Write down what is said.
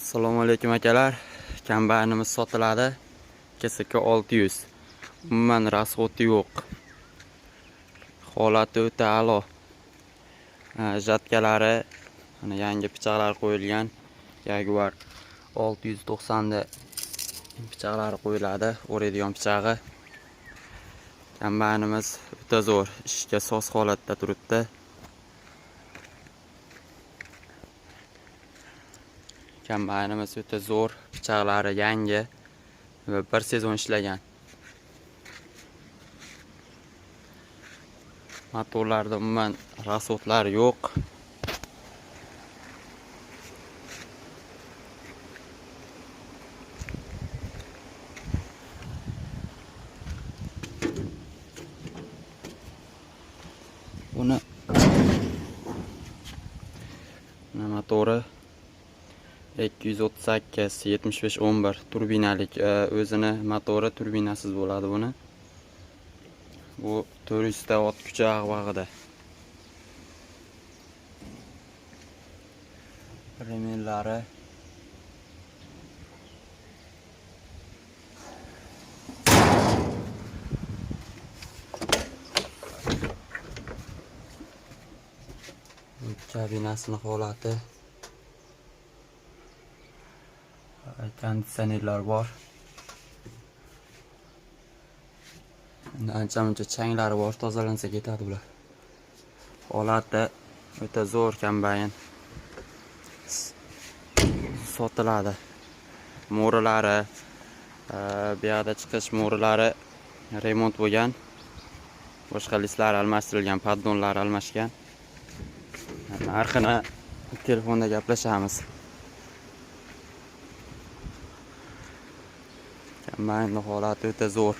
Assalomu alaykum akalar. Kombaynimiz sotiladi. KSK 600. Umuman расход i yo'q. Holati o'ta a'lo. Жатка lari, mana yangi pichoqlar qo'yilgan. Jaguar 690 da pichoqlari qo'yiladi, o'raydigan pichog'i. Kombaynimiz o'ta zo'r, ishga soz holatda turibdi. Kombaynimiz o'ta zo'r, pichoqlari yangi va bir sezon ishlagan. Motorlarda umuman расход lar yo'q. Buni motori 238 75 11 turbinalik, o'zini motori turbinasiz bo'ladi buni. Bu 400 ta ot kuchi ag'bag'ida. Remenlari kabinasini holati, konditsionerlar bor. Endi ancha muncha changlari bor, tozalansa ketadi bular. Holati o'ta zo'r kombayn. Sotiladi. Mo'rilari, bu yoqda chiqish mo'rilari remont bo'lgan. Boshqa listlar almashtirilgan, poddonlar almashgan. Narxini telefonda gaplashamiz. Kombaynning holati o'ta zo'r.